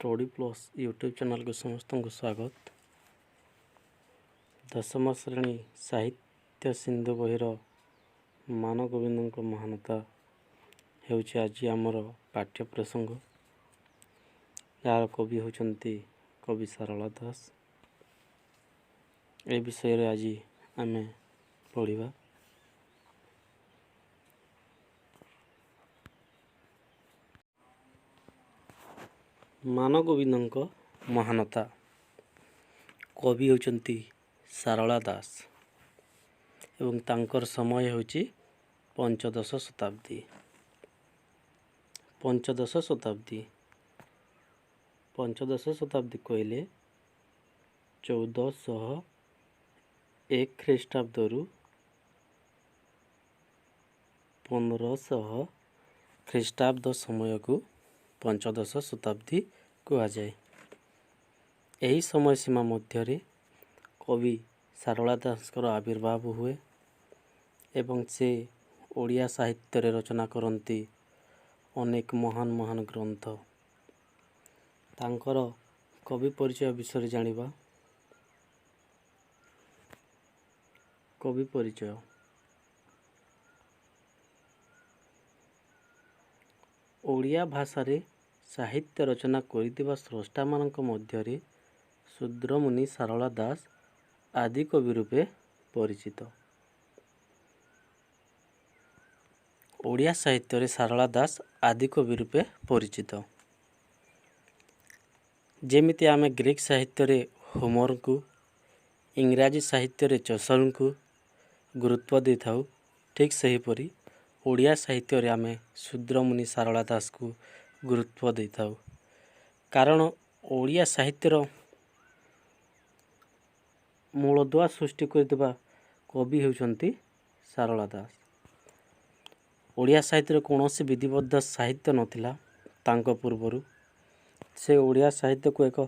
Study plus YouTube ଚ୍ୟାନେଲ୍କୁ ସମସ୍ତଙ୍କୁ ସ୍ୱାଗତ। ଦଶମ ଶ୍ରେଣୀ ସାହିତ୍ୟ ସିନ୍ଧୁ ବହିର ମାନଗୋବିନ୍ଦଙ୍କ ମହାନତା ହେଉଛି ଆଜି ଆମର ପାଠ୍ୟ ପ୍ରସଙ୍ଗ, ଯାହାର କବି ହେଉଛନ୍ତି କବି ସାରଳା ଦାସ। ଏ ବିଷୟରେ ଆଜି ଆମେ ପଢ଼ିବା। ମାନଗୋବିନ୍ଦଙ୍କ ମହାନତା, କବି ହେଉଛନ୍ତି ସାରଳା ଦାସ ଏବଂ ତାଙ୍କର ସମୟ ହେଉଛି ପଞ୍ଚଦଶ ଶତାବ୍ଦୀ। ପଞ୍ଚଦଶ ଶତାବ୍ଦୀ, ପଞ୍ଚଦଶ ଶତାବ୍ଦୀ କହିଲେ 1401 ଖ୍ରୀଷ୍ଟାବ୍ଦରୁ 1500 ଖ୍ରୀଷ୍ଟାବ୍ଦ ସମୟକୁ ପଞ୍ଚଦଶ ଶତାବ୍ଦୀ କୁହାଯାଏ। ଏହି ସମୟ ସୀମା ମଧ୍ୟରେ କବି ସାରଳା ଦାସଙ୍କର ଆବିର୍ଭାବ ହୁଏ ଏବଂ ସେ ଓଡ଼ିଆ ସାହିତ୍ୟରେ ରଚନା କରନ୍ତି ଅନେକ ମହାନ ମହାନ ଗ୍ରନ୍ଥ। ତାଙ୍କର କବି ପରିଚୟ ବିଷୟରେ ଜାଣିବା। କବି ପରିଚୟ। ଓଡ଼ିଆ ଭାଷାରେ ସାହିତ୍ୟ ରଚନା କରିଥିବା ସ୍ରଷ୍ଟାମାନଙ୍କ ମଧ୍ୟରେ ଶୂଦ୍ରମୁନି ସାରଳା ଦାସ ଆଦିକବି ରୂପେ ପରିଚିତ। ଓଡ଼ିଆ ସାହିତ୍ୟରେ ସାରଳା ଦାସ ଆଦିକବି ରୂପେ ପରିଚିତ। ଯେମିତି ଆମେ ଗ୍ରୀକ୍ ସାହିତ୍ୟରେ ହୋମରଙ୍କୁ, ଇଂରାଜୀ ସାହିତ୍ୟରେ ଚସରଙ୍କୁ ଗୁରୁତ୍ୱ ଦେଇଥାଉ, ଠିକ୍ ସେହିପରି ଓଡ଼ିଆ ସାହିତ୍ୟରେ ଆମେ ଶୂଦ୍ରମୁନି ସାରଳା ଦାସକୁ ଗୁରୁତ୍ୱ ଦେଇଥାଉ। କାରଣ ଓଡ଼ିଆ ସାହିତ୍ୟର ମୂଳଦୁଆ ସୃଷ୍ଟି କରିଥିବା କବି ହେଉଛନ୍ତି ସାରଳା ଦାସ। ଓଡ଼ିଆ ସାହିତ୍ୟରେ କୌଣସି ବିଧିବଦ୍ଧ ସାହିତ୍ୟ ନଥିଲା ତାଙ୍କ ପୂର୍ବରୁ। ସେ ଓଡ଼ିଆ ସାହିତ୍ୟକୁ ଏକ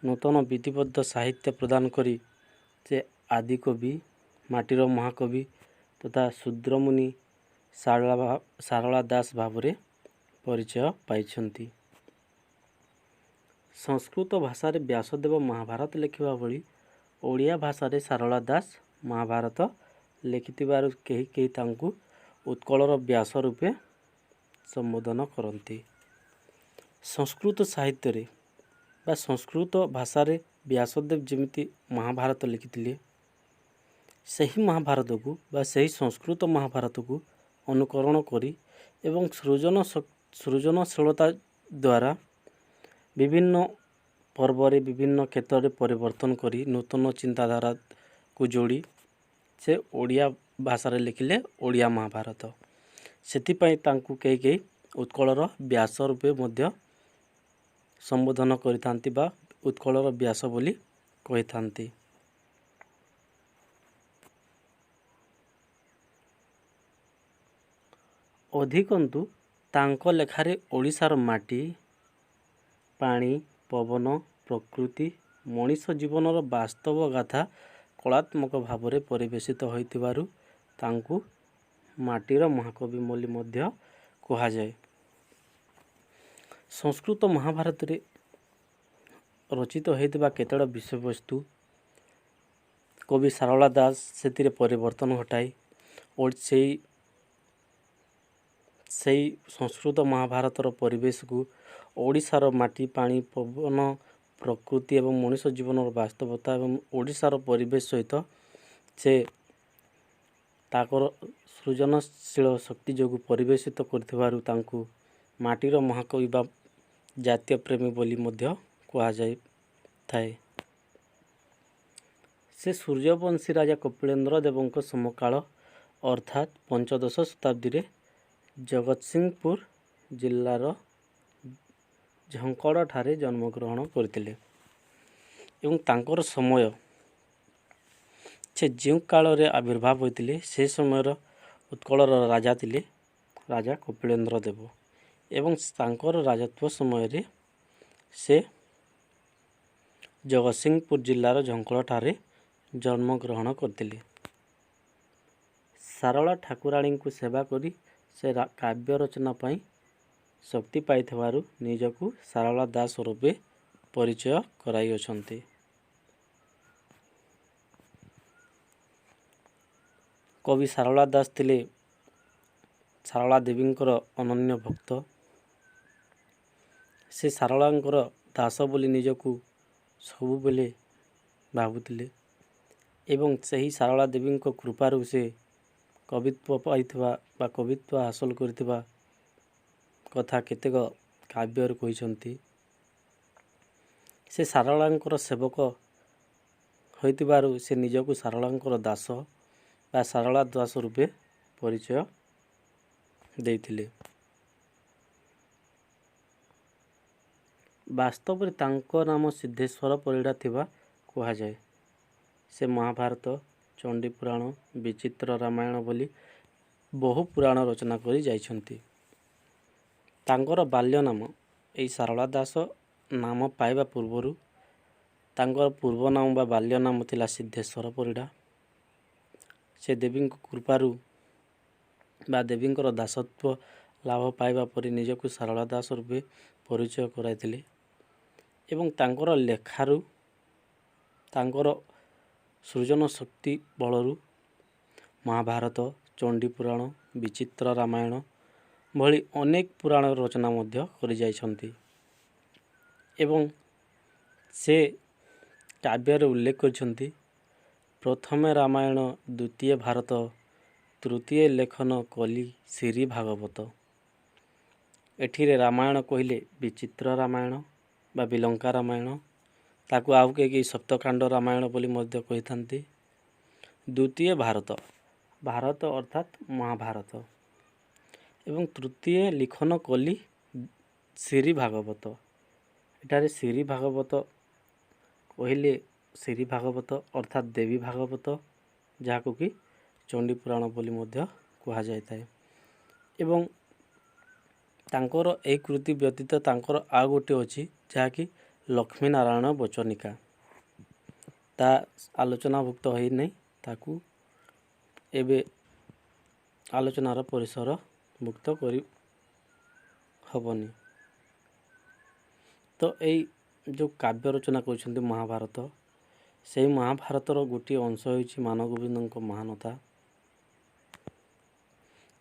ନୂତନ ବିଧିବଦ୍ଧ ସାହିତ୍ୟ ପ୍ରଦାନ କରି ସେ ଆଦିକବି, ମାଟିର ମହାକବି ତଥା ଶୂଦ୍ରମୁନି ସାରଳା ଦାସ ଭାବରେ ପରିଚୟ ପାଇଛନ୍ତି। ସଂସ୍କୃତ ଭାଷାରେ ବ୍ୟାସଦେବ ମହାଭାରତ ଲେଖିବା ଭଳି ଓଡ଼ିଆ ଭାଷାରେ ସାରଳା ଦାସ ମହାଭାରତ ଲେଖିଥିବାରୁ କେହି କେହି ତାଙ୍କୁ ଉତ୍କଳର ବ୍ୟାସ ରୂପେ ସମ୍ବୋଧନ କରନ୍ତି। ସଂସ୍କୃତ ସାହିତ୍ୟରେ ବା ସଂସ୍କୃତ ଭାଷାରେ ବ୍ୟାସଦେବ ଯେମିତି ମହାଭାରତ ଲେଖିଥିଲେ, ସେହି ମହାଭାରତକୁ ବା ସେହି ସଂସ୍କୃତ ମହାଭାରତକୁ ଅନୁକରଣ କରି ଏବଂ ସୃଜନଶୀଳତା ଦ୍ୱାରା ବିଭିନ୍ନ ପର୍ବରେ ବିଭିନ୍ନ କ୍ଷେତ୍ରରେ ପରିବର୍ତ୍ତନ କରି ନୂତନ ଚିନ୍ତାଧାରାକୁ ଯୋଡ଼ି ସେ ଓଡ଼ିଆ ଭାଷାରେ ଲେଖିଲେ ଓଡ଼ିଆ ମହାଭାରତ। ସେଥିପାଇଁ ତାଙ୍କୁ କେହି କେହି ଉତ୍କଳର ବ୍ୟାସ ରୂପେ ମଧ୍ୟ ସମ୍ବୋଧନ କରିଥାନ୍ତି ବା ଉତ୍କଳର ବ୍ୟାସ ବୋଲି କହିଥାନ୍ତି। ଅଧିକନ୍ତୁ ତାଙ୍କ ଲେଖାରେ ଓଡ଼ିଶାର ମାଟି, ପାଣି, ପବନ, ପ୍ରକୃତି, ମଣିଷ ଜୀବନର ବାସ୍ତବ ଗାଥା କଳାତ୍ମକ ଭାବରେ ପରିବେଶିତ ହୋଇଥିବାରୁ ତାଙ୍କୁ ମାଟିର ମହାକବି ବୋଲି ମଧ୍ୟ କୁହାଯାଏ। ସଂସ୍କୃତ ମହାଭାରତରେ ରଚିତ ହୋଇଥିବା କେତେଟା ବିଷୟବସ୍ତୁ କବି ସାରଳା ଦାସ ସେଥିରେ ପରିବର୍ତ୍ତନ ଘଟାଇ ସେଇ ସଂସ୍କୃତ ମହାଭାରତର ପରିବେଶକୁ ଓଡ଼ିଶାର ମାଟି, ପାଣି, ପବନ, ପ୍ରକୃତି ଏବଂ ମଣିଷ ଜୀବନର ବାସ୍ତବତା ଏବଂ ଓଡ଼ିଶାର ପରିବେଶ ସହିତ ସେ ତାଙ୍କର ସୃଜନଶୀଳ ଶକ୍ତି ଯୋଗୁଁ ପରିବେଶିତ କରିଥିବାରୁ ତାଙ୍କୁ ମାଟିର ମହାକବି ବା ଜାତୀୟ ପ୍ରେମୀ ବୋଲି ମଧ୍ୟ କୁହାଯାଇଥାଏ। ସେ ସୂର୍ଯ୍ୟବଂଶୀ ରାଜା କପିଳେନ୍ଦ୍ର ଦେବଙ୍କ ସମକାଳ ଅର୍ଥାତ୍ ପଞ୍ଚଦଶ ଶତାବ୍ଦୀରେ ଜଗତସିଂହପୁର ଜିଲ୍ଲାର ଝଙ୍କଡ଼ଠାରେ ଜନ୍ମଗ୍ରହଣ କରିଥିଲେ ଏବଂ ତାଙ୍କର ସମୟ, ସେ ଯେଉଁ କାଳରେ ଆବିର୍ଭାବ ହୋଇଥିଲେ, ସେ ସମୟର ଉତ୍କଳର ରାଜା ଥିଲେ ରାଜା କପିଳେନ୍ଦ୍ର ଦେବ ଏବଂ ତାଙ୍କର ରାଜତ୍ୱ ସମୟରେ ସେ ଜଗତସିଂହପୁର ଜିଲ୍ଲାର ଝଙ୍କଡ଼ଠାରେ ଜନ୍ମଗ୍ରହଣ କରିଥିଲେ। ସାରଳା ଠାକୁରାଣୀଙ୍କୁ ସେବା କରି ସେ କାବ୍ୟ ରଚନା ପାଇଁ ଶକ୍ତି ପାଇଥିବାରୁ ନିଜକୁ ସାରଳା ଦାସ ରୂପେ ପରିଚୟ କରାଇଅଛନ୍ତି। କବି ସାରଳା ଦାସ ଥିଲେ ସାରଳା ଦେବୀଙ୍କର ଅନନ୍ୟ ଭକ୍ତ। ସେ ସାରଳାଙ୍କର ଦାସ ବୋଲି ନିଜକୁ ସବୁବେଳେ ଭାବୁଥିଲେ ଏବଂ ସେହି ସାରଳା ଦେବୀଙ୍କ କୃପାରୁ ସେ କବିତ୍ୱ ପାଇଥିବା ବା କବିତ୍ୱ ହାସଲ କରିଥିବା କଥା କେତେକ କାବ୍ୟରେ କହିଛନ୍ତି। ସେ ସାରଳାଙ୍କର ସେବକ ହୋଇଥିବାରୁ ସେ ନିଜକୁ ସାରଳାଙ୍କର ଦାସ ବା ସାରଳା ଦାସ ରୂପେ ପରିଚୟ ଦେଇଥିଲେ। ବାସ୍ତବରେ ତାଙ୍କ ନାମ ସିଦ୍ଧେଶ୍ୱର ପରିଡ଼ା ଥିବା କୁହାଯାଏ। ସେ ମହାଭାରତ, ଚଣ୍ଡୀ ପୁରାଣ, ବିଚିତ୍ର ରାମାୟଣ ଭଳି ବହୁ ପୁରାଣ ରଚନା କରି ଯାଇଛନ୍ତି। ତାଙ୍କର ବାଲ୍ୟ ନାମ, ଏଇ ସାରଳା ଦାସ ନାମ ପାଇବା ପୂର୍ବରୁ ତାଙ୍କର ପୂର୍ବ ନାମ ବା ବାଲ୍ୟ ନାମ ଥିଲା ସିଦ୍ଧେଶ୍ୱର ପରିଡ଼ା। ସେ ଦେବୀଙ୍କ କୃପାରୁ ବା ଦେବୀଙ୍କର ଦାସତ୍ୱ ଲାଭ ପାଇବା ପରେ ନିଜକୁ ସାରଳା ଦାସ ରୂପେ ପରିଚୟ କରାଇଥିଲେ ଏବଂ ତାଙ୍କର ଲେଖାରୁ, ତାଙ୍କର ସୃଜନ ଶକ୍ତି ବଳରୁ ମହାଭାରତ, ଚଣ୍ଡୀ ପୁରାଣ, ବିଚିତ୍ର ରାମାୟଣ ଭଳି ଅନେକ ପୁରାଣ ରଚନା ମଧ୍ୟ କରିଯାଇଛନ୍ତି ଏବଂ ସେ କାବ୍ୟରେ ଉଲ୍ଲେଖ କରିଛନ୍ତି, ପ୍ରଥମେ ରାମାୟଣ, ଦ୍ୱିତୀୟ ଭାରତ, ତୃତୀୟ ଲେଖନ କଲି ଶ୍ରୀ ଭାଗବତ। ଏଠିରେ ରାମାୟଣ କହିଲେ ବିଚିତ୍ର ରାମାୟଣ ବା ବିଲଙ୍କା ରାମାୟଣ, ତାକୁ ଆଉ କେହି କେହି ସପ୍ତକାଣ୍ଡ ରାମାୟଣ ବୋଲି ମଧ୍ୟ କହିଥାନ୍ତି। ଦ୍ୱିତୀୟ ଭାରତ, ଭାରତ ଅର୍ଥାତ୍ ମହାଭାରତ, ଏବଂ ତୃତୀୟ ଲିଖନ କଲି ଶ୍ରୀ ଭାଗବତ। ଏଠାରେ ଶ୍ରୀ ଭାଗବତ କହିଲେ ଶ୍ରୀ ଭାଗବତ ଅର୍ଥାତ୍ ଦେବୀ ଭାଗବତ, ଯାହାକୁ କି ଚଣ୍ଡୀ ପୁରାଣ ବୋଲି ମଧ୍ୟ କୁହାଯାଇଥାଏ। ଏବଂ ତାଙ୍କର ଏହି କୃତି ବ୍ୟତୀତ ତାଙ୍କର ଆଉ ଗୋଟେ ଅଛି, ଯାହାକି ଲକ୍ଷ୍ମୀ ନାରାୟଣ ବଚନିକା, ତା ଆଲୋଚନାଭୁକ୍ତ ହୋଇନାହିଁ, ତାକୁ ଏବେ ଆଲୋଚନାର ପରିସର ମୁକ୍ତ କରି ହେବନି। ତ ଏଇ ଯେଉଁ କାବ୍ୟ ରଚନା କରିଛନ୍ତି ମହାଭାରତ, ସେଇ ମହାଭାରତର ଗୋଟିଏ ଅଂଶ ହେଉଛି ମାନଗୋବିନ୍ଦଙ୍କ ମହାନତା।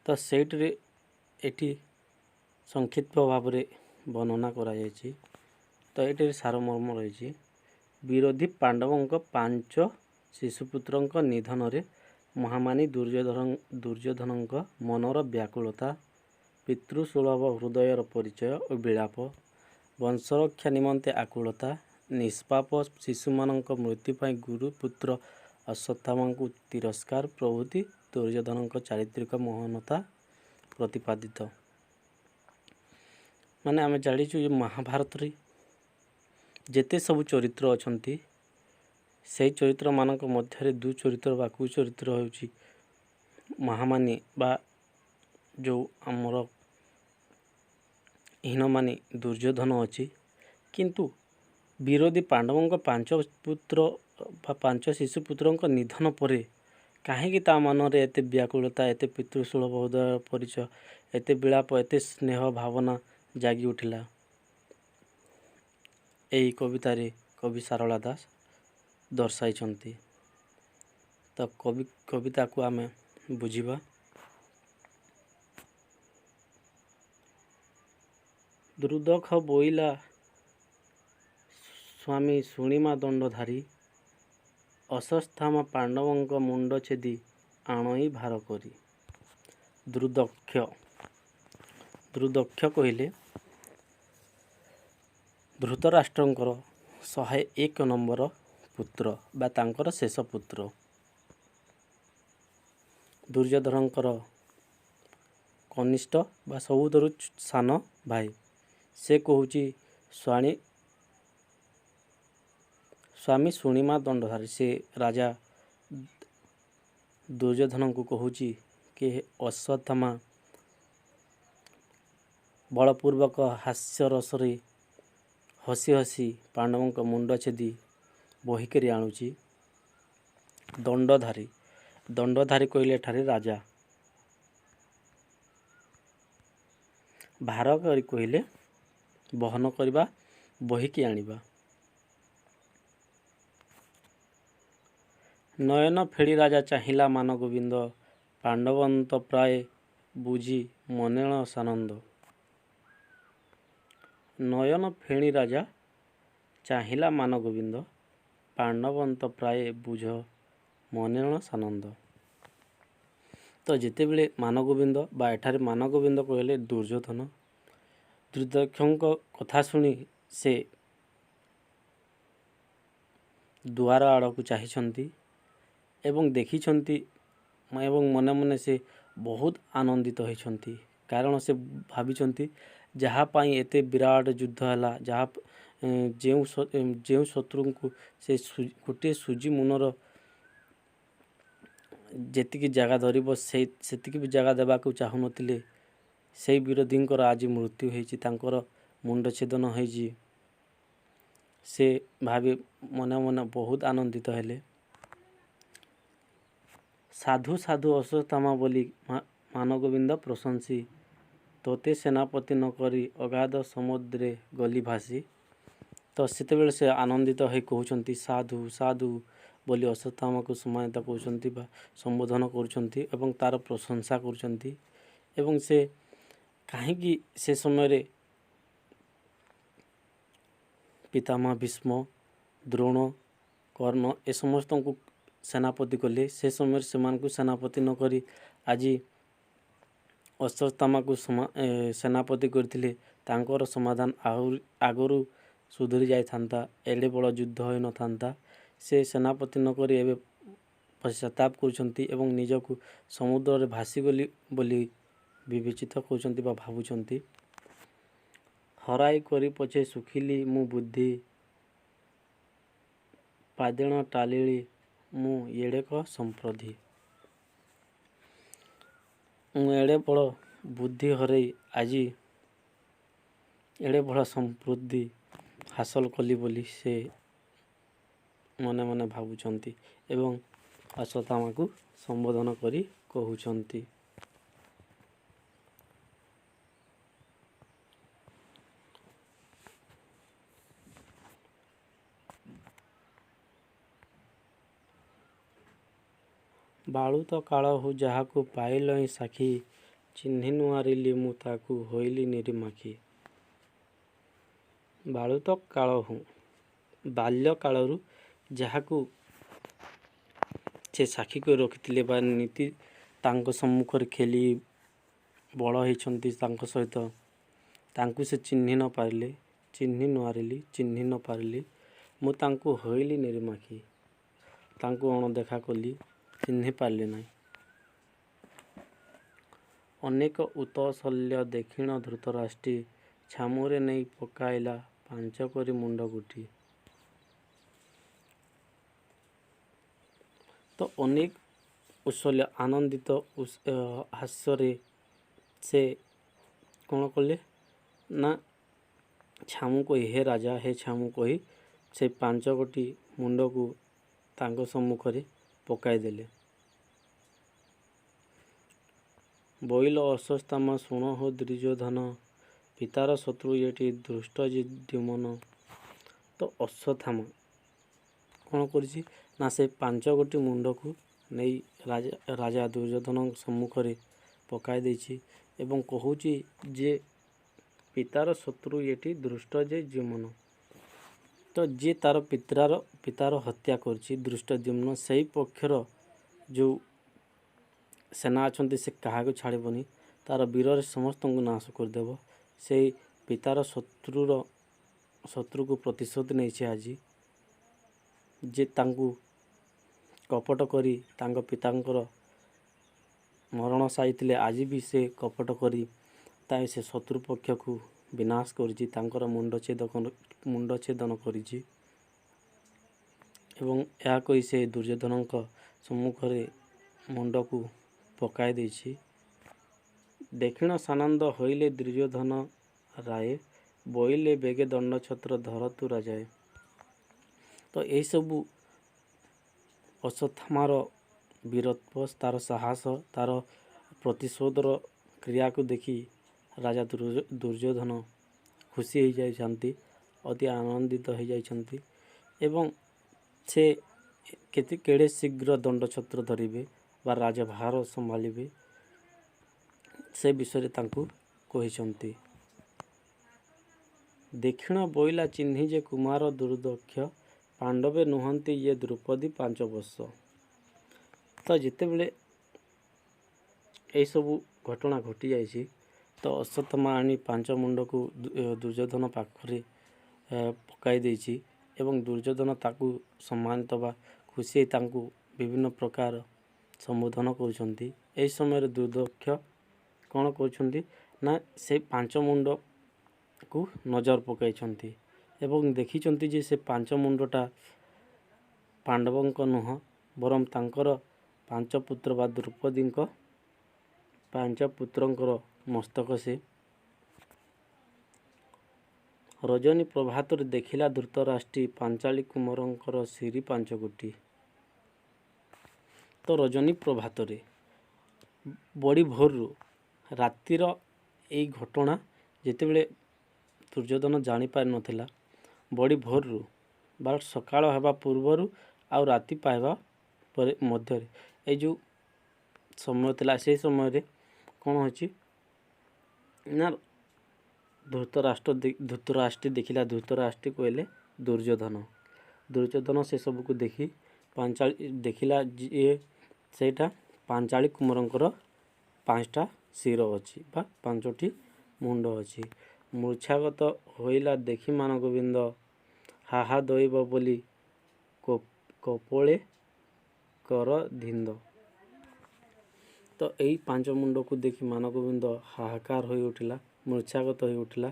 ତ ସେଇଠିରେ ଏଠି ସଂକ୍ଷିପ୍ତ ଭାବରେ ବର୍ଣ୍ଣନା କରାଯାଇଛି। ତ ଏଠିରେ ସାରମର୍ମ ରହିଛି, ବିରୋଧୀ ପାଣ୍ଡବଙ୍କ 5 ଶିଶୁପୁତ୍ରଙ୍କ ନିଧନରେ ମହାମାନୀ ଦୁର୍ଯ୍ୟୋଧନଙ୍କ ମନର ବ୍ୟାକୁଳତା, ପିତୃସୁଲଭ ହୃଦୟର ପରିଚୟ ଓ ବିଳାପ, ବଂଶରକ୍ଷା ନିମନ୍ତେ ଆକୁଳତା, ନିଷ୍ପାପ ଶିଶୁମାନଙ୍କ ମୃତ୍ୟୁ ପାଇଁ ଗୁରୁପୁତ୍ର ଅଶ୍ୱତ୍ଥାମାଙ୍କୁ ତିରସ୍କାର ପ୍ରଭୃତି ଦୁର୍ଯ୍ୟୋଧନଙ୍କ ଚାରିତ୍ରିକ ମହାନତା ପ୍ରତିପାଦିତ। ମାନେ ଆମେ ଜାଣିଛୁ ଯେ ମହାଭାରତରେ ଯେତେ ସବୁ ଚରିତ୍ର ଅଛନ୍ତି, ସେଇ ଚରିତ୍ରମାନଙ୍କ ମଧ୍ୟରେ ଦୁଚରିତ୍ର ବା କୁଚରିତ୍ର ହେଉଛି ମହାମାନୀ ବା ଯେଉଁ ଆମର ହୀନମାନୀ ଦୁର୍ଯ୍ୟୋଧନ ଅଛି। କିନ୍ତୁ ବିରୋଧୀ ପାଣ୍ଡବଙ୍କ 5 ପୁତ୍ର ବା 5 ଶିଶୁପୁତ୍ରଙ୍କ ନିଧନ ପରେ କାହିଁକି ତା ମନରେ ଏତେ ବ୍ୟାକୁଳତା, ଏତେ ପିତୃସୁଲଭ ହୃଦୟ ପରିଚୟ, ଏତେ ବିଳାପ, ଏତେ ସ୍ନେହ ଭାବନା ଜାଗି ଉଠିଲା, ଏହି କବିତାରେ କବି ସାରଳା ଦାସ ଦର୍ଶାଇଛନ୍ତି। ତ କବିତାକୁ ଆମେ ବୁଝିବା। ଦୁର୍ଦଖ ବୋଇଲା ସ୍ୱାମୀ ଶୁଣିମା ଦଣ୍ଡଧାରୀ, ଅଶ୍ୱତ୍ଥାମା ପାଣ୍ଡବଙ୍କ ମୁଣ୍ଡ ଛେଦି ଆଣଇ ଭାର କରି। ଦୁର୍ଦକ୍ଷ କହିଲେ ଧୃତରାଷ୍ଟ୍ରଙ୍କର 101 ନମ୍ବର ପୁତ୍ର ବା ତାଙ୍କର ଶେଷ ପୁତ୍ର। ଦୁର୍ଯ୍ୟୋଧନଙ୍କର କନିଷ୍ଠ ବା ସବୁଠାରୁ ସାନ ଭାଇ। ସେ କହୁଛି ସ୍ୱାମୀ ଶୁଣିମା ଦଣ୍ଡଧାରୀ। ସେ ରାଜା ଦୁର୍ଯ୍ୟୋଧନଙ୍କୁ କହୁଛି କି ଅଶ୍ୱତ୍ଥାମା ବଳପୂର୍ବକ ହାସ୍ୟରସରେ ହସି ହସି ପାଣ୍ଡବଙ୍କ ମୁଣ୍ଡ ଛେଦି ବୋହିକରି ଆଣୁଛି। ଦଣ୍ଡଧାରୀ, ଦଣ୍ଡଧାରୀ କହିଲେ ଏଠାରେ ରାଜା, ଭାର କରି କହିଲେ ବହନ କରିବା, ବୋହିକି ଆଣିବା। ନୟନ ଫେଡ଼ି ରାଜା ଚାହିଁଲା ମାନଗୋବିନ୍ଦ, ପାଣ୍ଡବନ୍ତ ପ୍ରାୟ ବୁଝି ମନେଣ ସାନନ୍ଦ। ନୟନ ଫେଣି ରାଜା ଚାହିଁଲା ମାନଗୋବିନ୍ଦ, ପାଣ୍ଡବନ୍ତ ପ୍ରାୟ ବୁଝ ମନେଣ ସାନନ୍ଦ। ତ ଯେତେବେଳେ ମାନଗୋବିନ୍ଦ ବା ଏଠାରେ ମାନଗୋବିନ୍ଦ କହିଲେ ଦୁର୍ଯ୍ୟୋଧନ, ଦୁର୍ଦକ୍ଷଙ୍କ କଥା ଶୁଣି ସେ ଦୁଆର ଆଡ଼କୁ ଚାହିଁଛନ୍ତି ଏବଂ ଦେଖିଛନ୍ତି ଏବଂ ମନେ ମନେ ସେ ବହୁତ ଆନନ୍ଦିତ ହୋଇଛନ୍ତି। କାରଣ ସେ ଭାବିଛନ୍ତି ଯାହା ପାଇଁ ଏତେ ବିରାଟ ଯୁଦ୍ଧ ହେଲା, ଯାହା ଯେଉଁ ଯେଉଁ ଶତ୍ରୁଙ୍କୁ ସେ ଗୋଟିଏ ସୁଜି ମୁନର ଯେତିକି ଜାଗା ଧରିବ ସେଇ ସେତିକି ବି ଜାଗା ଦେବାକୁ ଚାହୁଁନଥିଲେ, ସେଇ ବିରୋଧୀଙ୍କର ଆଜି ମୃତ୍ୟୁ ହେଇଛି, ତାଙ୍କର ମୁଣ୍ଡ ଛେଦନ ହେଇଛି। ସେ ଭାବି ମନେ ମନେ ବହୁତ ଆନନ୍ଦିତ ହେଲେ। ସାଧୁ ସାଧୁ ଅଶ୍ୱତ୍ଥାମା ବୋଲି ମାନଗୋବିନ୍ଦ ପ୍ରଶଂସି, ତୋତେ ସେନାପତି ନ କରି ଅଗାଧ ସମୁଦ୍ରେ ଗଲି ଭାସି। ତ ସେତେବେଳେ ସେ ଆନନ୍ଦିତ ହୋଇ କହୁଛନ୍ତି ସାଧୁ ସାଧୁ ବୋଲି ଅଶ୍ୱତ୍ଥାମାକୁ ସମ୍ମାନିତ କରୁଛନ୍ତି ବା ସମ୍ବୋଧନ କରୁଛନ୍ତି ଏବଂ ତାର ପ୍ରଶଂସା କରୁଛନ୍ତି। ଏବଂ ସେ କାହିଁକି ସେ ସମୟରେ ପିତାମହ ଭୀଷ୍ମ, ଦ୍ରୋଣ, କର୍ଣ୍ଣ ଏ ସମସ୍ତଙ୍କୁ ସେନାପତି କଲେ, ସେ ସମୟରେ ସେମାନଙ୍କୁ ସେନାପତି ନ କରି ଆଜି ଅଶ୍ୱତ୍ଥାମାକୁ ସେନାପତି କରିଥିଲେ, ତାଙ୍କର ସମାଧାନ ଆହୁରି ଆଗରୁ ସୁଧୁରି ଯାଇଥାନ୍ତା, ଏଡ଼େ ବଡ଼ ଯୁଦ୍ଧ ହୋଇନଥାନ୍ତା। ସେ ସେନାପତି ନ କରି ଏବେ ପଶ୍ଚାତାପ କରୁଛନ୍ତି ଏବଂ ନିଜକୁ ସମୁଦ୍ରରେ ଭାସିଗଲି ବୋଲି ବିବେଚିତ କରୁଛନ୍ତି ବା ଭାବୁଛନ୍ତି। ହରାଇ କରି ପଛେ ଶୁଖିଲି ମୁଁ ବୁଦ୍ଧି, ପାଦେଣ ଟାଳିଲି ମୁଁ ଏଡ଼େକ ସମ୍ପ୍ରତି। ମୁଁ ଏଡ଼େ ବଡ଼ ବୁଦ୍ଧି ହରେଇ ଆଜି ଏଡ଼େ ବଡ଼ ସମୃଦ୍ଧି ହାସଲ କଲି ବୋଲି ସେ ମନେ ମନେ ଭାବୁଛନ୍ତି ଏବଂ ଅଶ୍ୱତ୍ଥାମାକୁ ସମ୍ବୋଧନ କରି କହୁଛନ୍ତି। ବାଳୁତ କାଳହୁ ଯାହାକୁ ପାଇଲଇଁ ସାକ୍ଷୀ, ଚିହ୍ନି ନୁଆରିଲି ମୁଁ ତାକୁ ହୋଇଲି ନିରିମାଖି। ବାଳୁତ କାଳହୁ, ବାଲ୍ୟ କାଳରୁ ଯାହାକୁ ସେ ସାକ୍ଷୀ କରି ରଖିଥିଲେ ବା ନୀତି ତାଙ୍କ ସମ୍ମୁଖରେ ଖେଳି ବଡ଼ ହେଇଛନ୍ତି ତାଙ୍କ ସହିତ, ତାଙ୍କୁ ସେ ଚିହ୍ନି ନ ପାରିଲେ, ଚିହ୍ନି ନୁଆରିଲି, ଚିହ୍ନି ନ ପାରିଲି ମୁଁ ତାଙ୍କୁ ହୋଇଲି ନିରିମାଖି, ତାଙ୍କୁ ଅଣଦେଖା କଲି, ଚିହ୍ନି ପାରିଲି ନାହିଁ। ଅନେକ ଉତଶଲ୍ୟ ଦେଖିଣ ଧୃତରାଷ୍ଟ୍ରୀ, ଛାମୁରେ ନେଇ ପକାଇଲା ପାଞ୍ଚ କରି ମୁଣ୍ଡ ଗୋଟି। ତ ଅନେକ ଉତ୍ସଲ୍ୟ ଆନନ୍ଦିତ ହାସ୍ୟରେ ସେ କ'ଣ କଲେ ନା ଛାମୁ କହି, ହେ ରାଜା ହେ ଛାମୁ କହି ସେ 5 ଗୋଟି ମୁଣ୍ଡକୁ ତାଙ୍କ ସମ୍ମୁଖରେ ପକାଇଦେଲେ। ବୋଇଲ ଅଶ୍ୱତ୍ଥାମା ଶୁଣ ହୋ ଦୁର୍ଯ୍ୟୋଧନ, ପିତାର ଶତ୍ରୁ ଏଟି ଧୃଷ୍ଟ ଯେ ଦ୍ୟୁମନ। ତ ଅଶ୍ୱତ୍ଥାମା କ'ଣ କରିଛି ନା ସେ 5 ଗୋଟି ମୁଣ୍ଡକୁ ନେଇ ରାଜା ଦୁର୍ଯ୍ୟୋଧନଙ୍କ ସମ୍ମୁଖରେ ପକାଇ ଦେଇଛି ଏବଂ କହୁଛି ଯେ ପିତାର ଶତ୍ରୁ ଏଟି ଧୃଷ୍ଟ ଯେ ଦ୍ୟୁମନ। ତ ଯିଏ ତାର ପିତାର ହତ୍ୟା କରିଛି ଧୃଷ୍ଟଦ୍ୟୁମ୍ନ, ସେଇ ପକ୍ଷର ଯେଉଁ ସେନା ଅଛନ୍ତି ସେ କାହାକୁ ଛାଡ଼ିବନି, ତାର ବୀରରେ ସମସ୍ତଙ୍କୁ ନାଶ କରିଦେବ। ସେଇ ପିତାର ଶତ୍ରୁକୁ ପ୍ରତିଶୋଧ ନେଇଛି ଆଜି, ଯେ ତାଙ୍କୁ କପଟ କରି ତାଙ୍କ ପିତାଙ୍କର ମରଣ ସାଇଥିଲେ, ଆଜି ବି ସେ କପଟ କରି ତାଇ ସେ ଶତ୍ରୁ ପକ୍ଷକୁ ବିନାଶ କରିଛି, ତାଙ୍କର ମୁଣ୍ଡ ଛେଦନ କରିଛି। ଏବଂ ଏହା କହି ସେ ଦୁର୍ଯ୍ୟୋଧନଙ୍କ ସମ୍ମୁଖରେ ମୁଣ୍ଡକୁ ପକାଇ ଦେଇଛି। ଦକ୍ଷିଣ ସାନନ୍ଦ ହୋଇଲେ ଦୁର୍ଯ୍ୟୋଧନ ରାଏ, ବୋଇଲେ ବେଗେ ଦଣ୍ଡଛତ୍ର ଧରତୁ ରାଜାଏ। ତ ଏହିସବୁ ଅଶ୍ୱତ୍ଥାମାର ବୀରତ୍ୱ, ତାର ସାହସ, ତାର ପ୍ରତିଶୋଧର କ୍ରିୟାକୁ ଦେଖି ରାଜା ଦୁର୍ଯ୍ୟୋଧନ ଖୁସି ହେଇଯାଇଛନ୍ତି, ଅତି ଆନନ୍ଦିତ ହେଇଯାଇଛନ୍ତି ଏବଂ ସେ କେତେ କେଡ଼େ ଶୀଘ୍ର ଦଣ୍ଡଛତ୍ର ଧରିବେ ବା ରାଜଭାର ସମ୍ଭାଳିବେ, ସେ ବିଷୟରେ ତାଙ୍କୁ କହିଛନ୍ତି। ଦକ୍ଷିଣ ବୋଇଲା ଚିହ୍ନି ଯେ କୁମାର ଦୁର୍ଦକ୍ଷ, ପାଣ୍ଡବେ ନୁହନ୍ତି ଇଏ ଦ୍ରୌପଦୀ 5 ବର୍ଷ। ତ ଯେତେବେଳେ ଏଇସବୁ ଘଟଣା ଘଟିଯାଇଛି, ତ ଅଶ୍ୱତ୍ଥାମା ଆଣି 5 ମୁଣ୍ଡକୁ ଦୁର୍ଯ୍ୟୋଧନ ପାଖରେ ପକାଇ ଦେଇଛି ଏବଂ ଦୁର୍ଯ୍ୟୋଧନ ତାକୁ ସମ୍ମାନିତ ବା ଖୁସି ହେଇ ତାଙ୍କୁ ବିଭିନ୍ନ ପ୍ରକାର ସମ୍ବୋଧନ କରୁଛନ୍ତି। ଏହି ସମୟରେ ଦୁର୍ଦକ୍ଷ କ'ଣ କରୁଛନ୍ତି ନା, ସେ 5 ମୁଣ୍ଡକୁ ନଜର ପକାଇଛନ୍ତି ଏବଂ ଦେଖିଛନ୍ତି ଯେ ସେ 5 ମୁଣ୍ଡଟା ପାଣ୍ଡବଙ୍କ ନୁହଁ, ବରଂ ତାଙ୍କର 5 ପୁତ୍ର ବା ଦ୍ରୌପଦୀଙ୍କ 5 ପୁତ୍ରଙ୍କର ମସ୍ତକ। ସେ ରଜନୀ ପ୍ରଭାତରେ ଦେଖିଲା ଧୃତରାଷ୍ଟ୍ରୀ, ପାଞ୍ଚାଳି କୁମରଙ୍କର ଶିରୀ 5 ଗୋଟି। ତ ରଜନୀ ପ୍ରଭାତରେ, ବଡ଼ି ଭୋରରୁ, ରାତିର ଏଇ ଘଟଣା ଯେତେବେଳେ ଦୁର୍ଯ୍ୟୋଧନ ଜାଣିପାରିନଥିଲା, ବଡ଼ି ଭୋରରୁ ବା ସକାଳ ହେବା ପୂର୍ବରୁ ଆଉ ରାତି ପାଇବା ପରେ ମଧ୍ୟରେ ଏଇ ଯେଉଁ ସମୟ ଥିଲା, ସେଇ ସମୟରେ କ'ଣ ହେଇଛି ନା, ଧୃତରାଷ୍ଟ୍ରୀ ଦେଖିଲା। ଧୃତରାଷ୍ଟ୍ରୀ କହିଲେ ଦୁର୍ଯ୍ୟୋଧନ। ଦୁର୍ଯ୍ୟୋଧନ ସେସବୁକୁ ଦେଖି ପାଞ୍ଚାଳି ଦେଖିଲା ଯିଏ ସେଇଟା ପାଞ୍ଚାଳି କୁମରଙ୍କର 5ଟା ଶିର ଅଛି ବା 5ଟି ମୁଣ୍ଡ ଅଛି। ମୂର୍ଚ୍ଛାଗତ ହୋଇଲା ଦେଖି ମାନଗୋବିନ୍ଦ, ହାହା ଦଇବ ବୋଲି କପୋଳେ କର ଧିନ୍ଦ। ତ ଏଇ 5 ମୁଣ୍ଡକୁ ଦେଖି ମାନଗୋବିନ୍ଦ ହାହାକାର ହୋଇ ଉଠିଲା, ମୂର୍ଚ୍ଛାଗତ ହୋଇ ଉଠିଲା।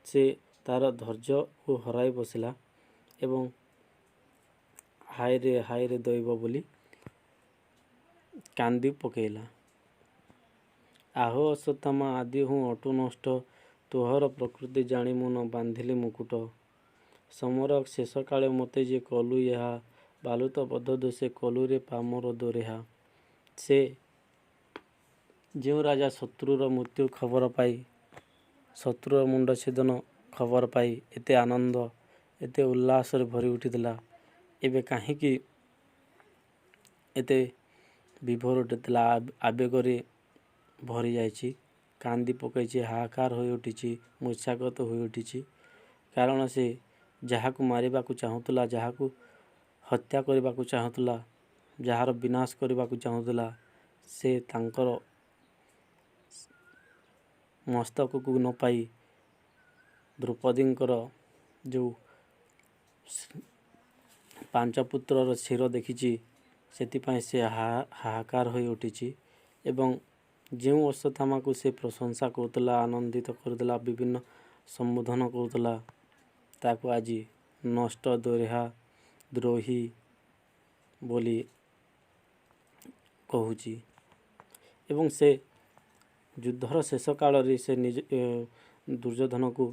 ସେ ତାର ଧୈର୍ଯ୍ୟକୁ ହରାଇ ବସିଲା ଏବଂ ହାୟରେ ହାୟରେ ଦଇବ ବୋଲି କାନ୍ଦି ପକେଇଲା। ଆହୋ ଅଶ୍ୱତ୍ଥାମା ଆଦି ହୁଁ ଅଟୁ ନଷ୍ଟ, ତୋହର ପ୍ରକୃତି ଜାଣି ମୁଁ ନ ବାନ୍ଧିଲି ମୁକୁଟ। ସମର ଶେଷ କାଳେ ମୋତେ ଯେ କଲୁ ଏହା, ବାଲୁତ ବଧ ଦୋଷେ କଲୁରେ ପାମର ଦୋରେହା। ସେ ଯେଉଁ ରାଜା ଶତ୍ରୁର ମୃତ୍ୟୁ ଖବର ପାଇ, ଶତ୍ରୁର ମୁଣ୍ଡ ଛେଦନ ଖବର ପାଇ ଏତେ ଆନନ୍ଦ, ଏତେ ଉଲ୍ଲାସରେ ଭରି ଉଠିଥିଲା, ଏବେ କାହିଁକି ଏତେ ବିଭୋର ଉଠିଥିଲା, ଆବେଗରେ ଭରି ଯାଇଛି, କାନ୍ଦି ପକାଇଛି, ହାହାକାର ହୋଇ ଉଠିଛି, ମୂର୍ଚ୍ଛାଗତ ହୋଇ ଉଠିଛି। କାରଣ ସେ ଯାହାକୁ ମାରିବାକୁ ଚାହୁଁଥିଲା, ଯାହାକୁ ହତ୍ୟା କରିବାକୁ ଚାହୁଁଥିଲା, ଯାହାର ବିନାଶ କରିବାକୁ ଚାହୁଁଥିଲା, ସେ ତାଙ୍କର ମସ୍ତକକୁ ନ ପାଇ ଦ୍ରୌପଦୀଙ୍କର ଯେଉଁ 5 ପୁତ୍ରର ଶିର ଦେଖିଛି, ସେଥିପାଇଁ ସେ ହାହାକାର ହୋଇ ଉଠିଛି। ଏବଂ ଯେଉଁ ଅଶ୍ୱତ୍ଥାମାକୁ ସେ ପ୍ରଶଂସା କରୁଥିଲା, ଆନନ୍ଦିତ କରୁଥିଲା, ବିଭିନ୍ନ ସମ୍ବୋଧନ କରୁଥିଲା, ତାକୁ ଆଜି ନଷ୍ଟ ଦୋରେହା ଦ୍ରୋହୀ ବୋଲି କହୁଛି। ଏବଂ ସେ ଯୁଦ୍ଧର ଶେଷ କାଳରେ ସେ ନିଜ ଦୁର୍ଯ୍ୟୋଧନକୁ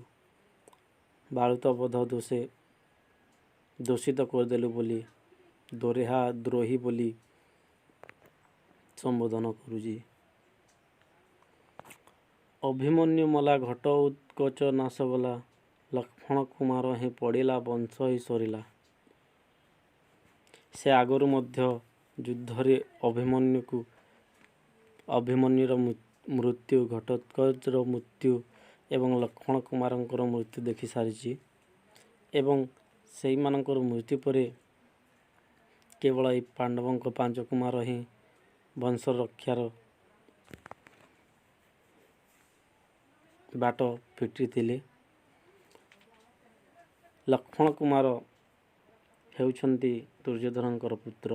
ବାଳୁତ ବଧ ଦୋଷେ ଦୋଷିତ କରିଦେଲୁ ବୋଲି, ଦୋରେହା ଦ୍ରୋହୀ ବୋଲି ସମ୍ବୋଧନ କରୁଛି। ଅଭିମନ୍ୟୁ ମଲା ଘଟ ଉତ୍କଚ ନାଶ ଗଲା, ଲକ୍ଷ୍ମଣ କୁମାର ହିଁ ପଡ଼ିଲା ବଂଶ ହିଁ ସରିଲା। ସେ ଆଗରୁ ମଧ୍ୟ ଯୁଦ୍ଧରେ ଅଭିମନ୍ୟୁର ମୃତ୍ୟୁ, ଘଟୋତ୍କଚର ମୃତ୍ୟୁ ଏବଂ ଲକ୍ଷ୍ମଣ କୁମାରଙ୍କର ମୃତ୍ୟୁ ଦେଖି ସାରିଛି ଏବଂ ସେଇମାନଙ୍କର ମୃତ୍ୟୁ ପରେ କେବଳ ଏଇ ପାଣ୍ଡବଙ୍କ 5 କୁମାର ହିଁ ବଂଶ ରକ୍ଷାର ବାଟ ଫିଟିଥିଲେ। ଲକ୍ଷ୍ମଣ କୁମାର ହେଉଛନ୍ତି ଦୁର୍ଯ୍ୟୋଧନଙ୍କର ପୁତ୍ର,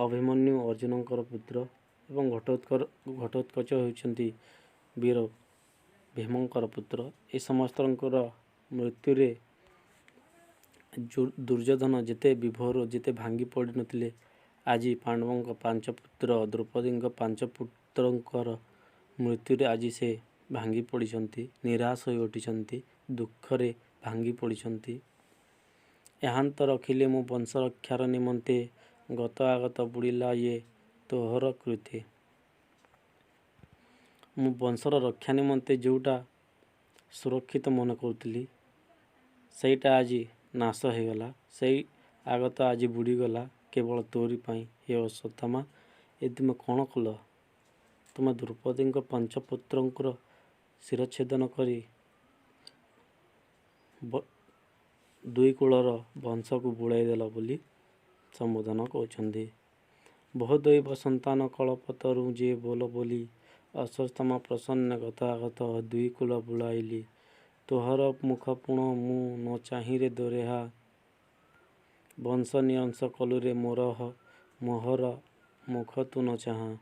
ଅଭିମନ୍ୟୁ ଅର୍ଜୁନଙ୍କର ପୁତ୍ର ଏବଂ ଘଟୋତ୍କଚ ହେଉଛନ୍ତି ବୀର ଭୀମଙ୍କର ପୁତ୍ର। ଏ ସମସ୍ତଙ୍କର ମୃତ୍ୟୁରେ ଦୁର୍ଯ୍ୟୋଧନ ଯେତେ ବିଭୋର, ଯେତେ ଭାଙ୍ଗି ପଡ଼ିନଥିଲେ, ଆଜି ପାଣ୍ଡବଙ୍କ 5 ପୁତ୍ର, ଦ୍ରୌପଦୀଙ୍କ 5 ପୁତ୍ରଙ୍କର ମୃତ୍ୟୁରେ ଆଜି ସେ ଭାଙ୍ଗି ପଡ଼ିଛନ୍ତି, ନିରାଶ ହୋଇ ଉଠିଛନ୍ତି, ଦୁଃଖରେ ଭାଙ୍ଗି ପଡ଼ିଛନ୍ତି। ଏହାନ୍ତ ରଖିଲେ ମୁଁ ବଂଶ ରକ୍ଷାର ନିମନ୍ତେ, ଗତ ଆଗତ ବୁଡ଼ିଲା ଇଏ ତୋହର କୃତି। ମୁଁ ବଂଶର ରକ୍ଷା ନିମନ୍ତେ ଯେଉଁଟା ସୁରକ୍ଷିତ ମନେ କରୁଥିଲି, ସେଇଟା ଆଜି ନାଶ ହେଇଗଲା। ସେଇ ଆଗତ ଆଜି ବୁଡ଼ିଗଲା କେବଳ ତୋରି ପାଇଁ। ହେ ଅଶ୍ୱତ୍ଥାମା, ଏ ତୁମେ କ'ଣ କଲ? ତୁମେ ଦ୍ରୌପଦୀଙ୍କ 5 ପୁତ୍ରଙ୍କର ଶିରଚ୍ଛେଦନ କରି ଦୁଇ କୂଳର ବଂଶକୁ ବୁଡ଼ାଇ ଦେଲ ବୋଲି ସମ୍ବୋଧନ କରୁଛନ୍ତି। ବହୁଦୈବ ସନ୍ତାନ କଳପତରୁ ଯେ ବୋଲ ବୋଲି ଅଶ୍ୱତ୍ଥାମା ପ୍ରସନ୍ନ ଗତାଗତ ଦୁଇ କୂଳ ବୁଡ଼ାଇଲି। ତୋହର ମୁଖ ପୁଣ ମୁଁ ନ ଚାହିଁରେ ଦୋରେହା, ବଂଶ ନିଅଂଶ କଲୁରେ ମୋହର ମୁଖ ତୁ ନ ଚାହାଁ।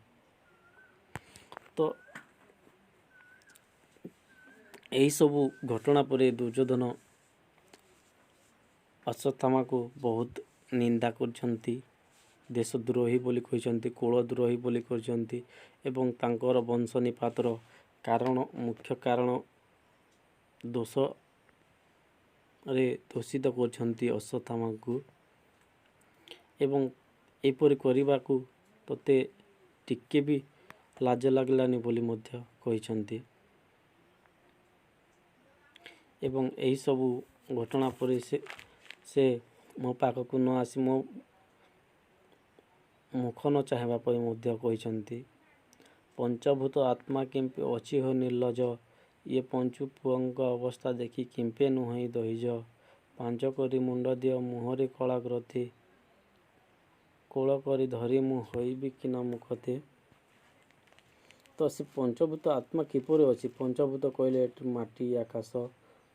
ତ ଏହିସବୁ ଘଟଣା ପରେ ଦୁର୍ଯ୍ୟୋଧନ ଅଶ୍ୱତ୍ଥାମାକୁ ବହୁତ ନିନ୍ଦା କରିଛନ୍ତି, ଦେଶଦ୍ରୋହୀ ବୋଲି କହିଛନ୍ତି, କୁଳଦ୍ରୋହୀ ବୋଲି କହିଛନ୍ତି ଏବଂ ତାଙ୍କର ବଂଶ ନିପାତର କାରଣ, ମୁଖ୍ୟ କାରଣ ଦୋଷରେ ଦୋଷିତ କରିଛନ୍ତି ଅଶ୍ୱତ୍ଥାମାକୁ। ଏବଂ ଏପରି କରିବାକୁ ତୋତେ ଟିକେ ବି ଲାଜ ଲାଗିଲାନି ବୋଲି ମଧ୍ୟ କହିଛନ୍ତି। ଏବଂ ଏହିସବୁ ଘଟଣା ପରେ ସେ ମୋ ପାଖକୁ ନ ଆସି ମୋ ମୁଖ ନ ଚାହିଁବା ପାଇଁ ମଧ୍ୟ କହିଛନ୍ତି। ପଞ୍ଚଭୂତ ଆତ୍ମା କିମ୍ପେ ଅଛି ହୋ ନିର୍ଲଜ, ଇଏ ପଞ୍ଚୁ ପୁଅଙ୍କ ଅବସ୍ଥା ଦେଖି କିମ୍ପେ ନୁହଁଇ ଦହିଜ। ପାଞ୍ଚ କରି ମୁଣ୍ଡ ଦିଅ ମୁହଁରେ କଳା ଗ୍ରନ୍ଥି, କୋଳ କରି ଧରି ମୁଁ ହୋଇବି କି ନା ମୁଖତେ। ତ ସେ ପଞ୍ଚଭୂତ ଆତ୍ମା କିପରି ଅଛି? ପଞ୍ଚଭୂତ କହିଲେ ଏଠି ମାଟି, ଆକାଶ,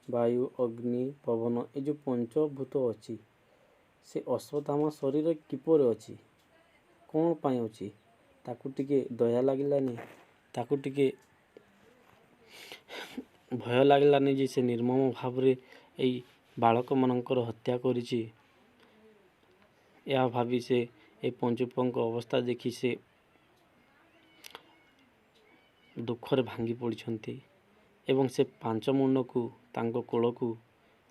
ବାୟୁ, ଅଗ୍ନି, ପବନ, ଏ ଯେଉଁ ପଞ୍ଚଭୂତ ଅଛି ସେ ଅଶ୍ୱତ୍ଥାମା ଶରୀର କିପରି ଅଛି, କ'ଣ ପାଇଁ ଅଛି? ତାକୁ ଟିକେ ଦୟା ଲାଗିଲାନି, ତାକୁ ଟିକେ ଭୟ ଲାଗିଲାନି ଯେ ସେ ନିର୍ମମ ଭାବରେ ଏଇ ବାଳକମାନଙ୍କର ହତ୍ୟା କରିଛି। ଏହା ଭାବି ସେ ଏ ପଞ୍ଚୁପୁଅଙ୍କ ଅବସ୍ଥା ଦେଖି ସେ ଦୁଃଖରେ ଭାଙ୍ଗି ପଡ଼ିଛନ୍ତି ଏବଂ ସେ ପାଞ୍ଚ ମୁଣ୍ଡକୁ ତାଙ୍କ କୋଳକୁ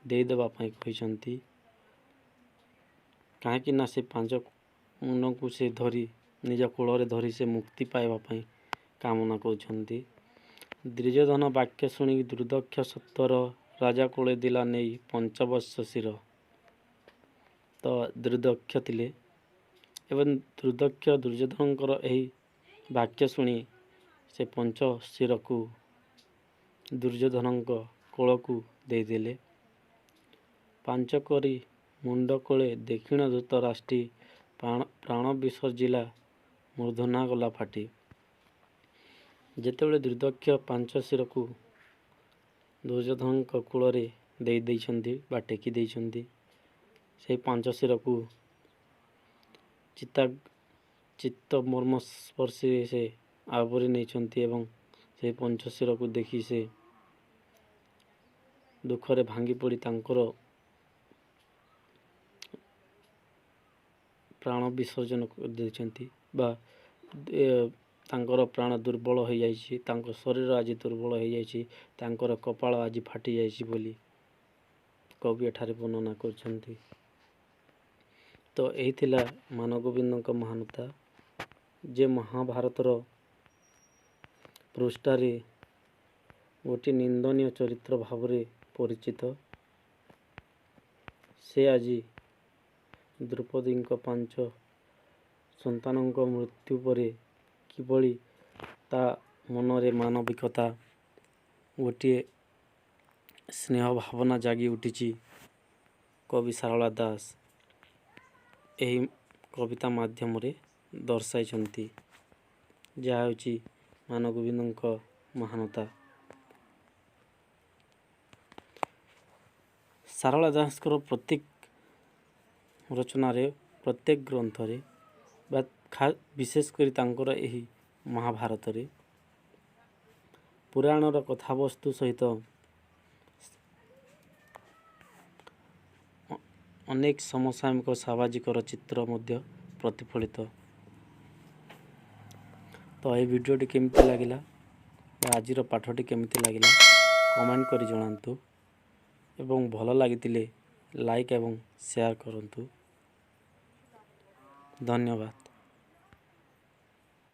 ଦେଇଦେବା ପାଇଁ କହିଛନ୍ତି। କାହିଁକି ନା ସେ ପାଞ୍ଚ ମୁଣ୍ଡକୁ ସେ ଧରି ନିଜ କୋଳରେ ଧରି ସେ ମୁକ୍ତି ପାଇବା ପାଇଁ କାମନା କରୁଛନ୍ତି। ଦୁର୍ଯ୍ୟୋଧନ ବାକ୍ୟ ଶୁଣି ଦୁର୍ଦକ୍ଷ ସତ୍ୱର ରାଜା କୋଳେ ଦିଲା ନେଇ ପଞ୍ଚବତ୍ସ ଶିର। ତ ଦୁର୍ଦକ୍ଷ ଥିଲେ ଏବଂ ଦୁର୍ଦକ୍ଷ ଦୁର୍ଯ୍ୟୋଧନଙ୍କର ଏହି ବାକ୍ୟ ଶୁଣି ସେ ପଞ୍ଚଶିରକୁ ଦୁର୍ଯ୍ୟୋଧନଙ୍କ କୋଳକୁ ଦେଇଦେଲେ। ପାଞ୍ଚ କରି ମୁଣ୍ଡ କୋଳେ ଦକ୍ଷିଣ ଧୃତରାଷ୍ଟ୍ରୀ ପ୍ରାଣ ବିସର୍ଜିଲା ମୂର୍ଦ୍ଧନା ଗଲା ଫାଟି। ଯେତେବେଳେ ଦୁର୍ଦକ୍ଷ ପାଞ୍ଚଶିରକୁ ଦୁର୍ଯ୍ୟୋଧନଙ୍କ କୂଳରେ ଦେଇ ଦେଇଛନ୍ତି ବା ଟେକି ଦେଇଛନ୍ତି, ସେଇ ପାଞ୍ଚଶିରକୁ ଚିତ୍ତ ମର୍ମସ୍ପର୍ଶୀରେ ସେ ଆବୋରି ନେଇଛନ୍ତି ଏବଂ ସେଇ ପଞ୍ଚଶିରକୁ ଦେଖି ସେ ଦୁଃଖରେ ଭାଙ୍ଗି ପଡ଼ି ତାଙ୍କର ପ୍ରାଣ ବିସର୍ଜନ କରିଦେଇଛନ୍ତି ବା ତାଙ୍କର ପ୍ରାଣ ଦୁର୍ବଳ ହୋଇଯାଇଛି, ତାଙ୍କ ଶରୀର ଆଜି ଦୁର୍ବଳ ହୋଇଯାଇଛି, ତାଙ୍କର କପାଳ ଆଜି ଫାଟି ଯାଇଛି ବୋଲି କବି ଏଠାରେ ବର୍ଣ୍ଣନା କରିଛନ୍ତି। ତ ଏହି ଥିଲା ମାନଗୋବିନ୍ଦଙ୍କ ମହାନତା, ଯେ ମହାଭାରତର ପୃଷ୍ଠାରେ ଗୋଟିଏ ନିନ୍ଦନୀୟ ଚରିତ୍ର ଭାବରେ ପରିଚିତ। ସେ ଆଜି ଦ୍ରୌପଦୀଙ୍କ 5 ସନ୍ତାନଙ୍କ ମୃତ୍ୟୁ ପରେ କିଭଳି ତା ମନରେ ମାନବିକତା ଗୋଟିଏ ସ୍ନେହ ଭାବନା ଜାଗି ଉଠିଛି, କବି ସାରଳା ଦାସ ଏହି କବିତା ମାଧ୍ୟମରେ ଦର୍ଶାଇଛନ୍ତି, ଯାହା ହେଉଛି ମାନଗୋବିନ୍ଦଙ୍କ ମହାନତା। ସାରଳା ଦାସଙ୍କର ପ୍ରତ୍ୟେକ ରଚନାରେ, ପ୍ରତ୍ୟେକ ଗ୍ରନ୍ଥରେ ବା ବିଶେଷ କରି ତାଙ୍କର ଏହି ମହାଭାରତରେ ପୁରାଣର କଥାବସ୍ତୁ ସହିତ ଅନେକ ସମସାମୟିକ ସାମାଜିକର ଚିତ୍ର ମଧ୍ୟ ପ୍ରତିଫଳିତ। ତ ଏହି ଭିଡ଼ିଓଟି କେମିତି ଲାଗିଲା ବା ଆଜିର ପାଠଟି କେମିତି ଲାଗିଲା କମେଣ୍ଟ କରି ଜଣାନ୍ତୁ ଏବଂ ଭଲ ଲାଗିଥିଲେ ଲାଇକ୍ ଏବଂ ସେୟାର କରନ୍ତୁ। ଧନ୍ୟବାଦ।